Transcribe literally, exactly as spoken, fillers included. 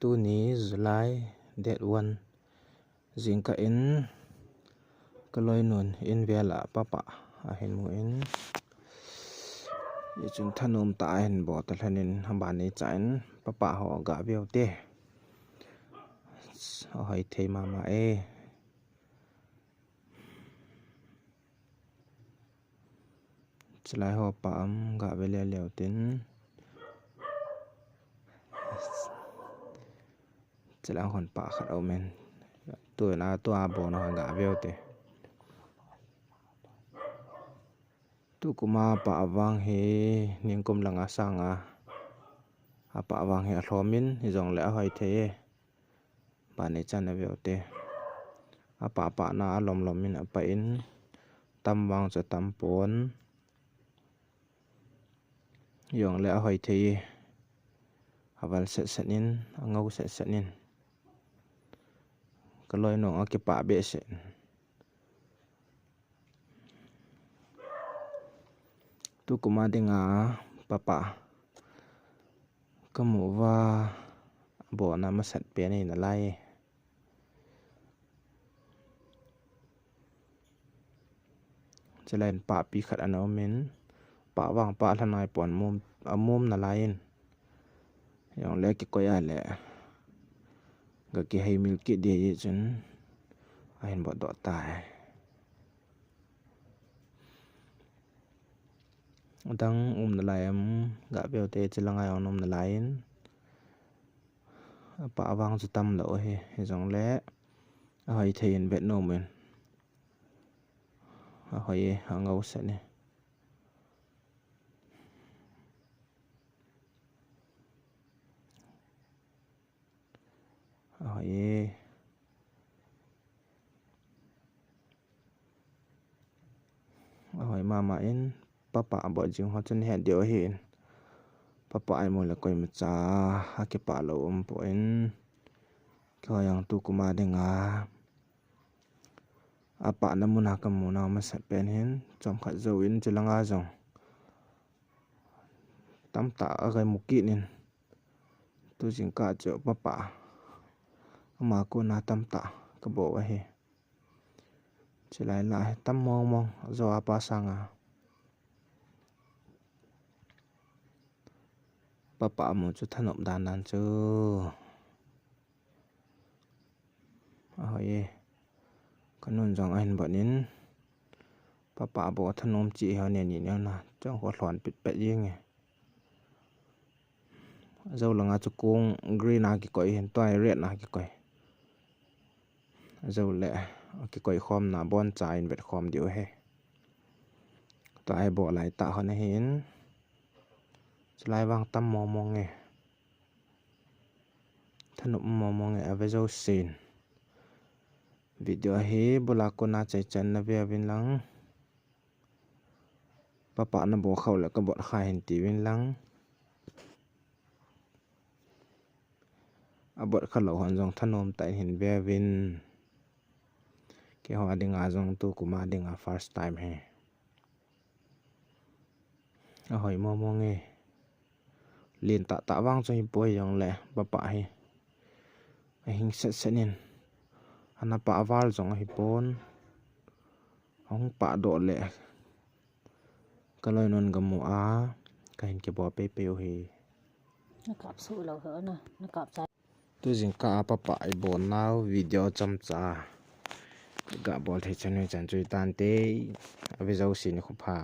Tuni July date one, jingkah in kaloinun in vela papa ahin mu in, hichun thanom tah a ahin bol talhan in, abanei cha in papa ho ga veu te. Ahoi thei mama e. Chulai ho pa am ga ve leu leu tin. Chulai hon pa khat aum in. Tuna tua bon ho ga veu te. Tukuma pa avang hi ningkum langa sanga apa avang hi alhom in, hijongle ahoi thei e. Abanei chan a veu te. Apa apa na alom lom in apa in, tam vang chu tam pon. Hijongle ahoi thei e. Aval set set in, angou set set in. Kaloinun akipah behseh. Tukuma dinga papa kamu uva, abolna masat pen ahi nalai. Chulai in papi khat ana um in, pa vang pa lhanai pon mum, amum nalai in. Hijongle kikoi a le ga kihei mil kit ding ahi chun ahin bot doh tai. Adang um nalai am, ga veu te, chulanga jong um nalai in. Apa avang chu tam lou ahi, hijongle ahoi thei in vet nom in. Ahoi e, angou set e. Ahoi e. Ahoi mama in, papa abol jing ho chun het diu ahi in. Papa imu le koimacha akipah lou um poi. Keiho jong tukuma dinga apatna muna kamu nau masat pen hin, chomkhat jouvin chulanga jong tamtah aga mu kit in. Tu jingkah chu papa ama kona tamtah kabol ahi. Chulai lah hi tam mong mong, jo apa sanga. Papa amu chu thanom dan dan chu. Ahoi e. Kanun jong ahin bot in. Papa abol thanom chi ho ne ni ne na. Chong ho lhon pit pet jing e. Ajou langa chu kong green a kikoi hin, tua hi red a kikoi. Ajou le, akikoi khomna bon cha in vet khom diu ahi. Tua hi bol lai tah hon ahin. Chulai vang tam mong mong e. Thanom mong mong e, ave jousen. Video hi bula kona chaichan na ve uvin lang. Papa nabol khau le kabol kha hin tiuvin lang. Abol kha lou hon jong thanom tah in hin ve uvin. Keiho dinga jong tukuma dinga first time ahi. Ahoi mong mong e. Len tah tah vang chu hipoi jongle, papa hi ahing set set in. Ana pa aval jong ahipon. Ahung pah doh le kaloinun gamu a, kahin kibol pei pei u hi. Na kap suh lou ho na, na kap cha. Tu jingkah a papa ibol nau video chomcha ga bol thei chan u chan chu itan te, ave jousen nikho pha.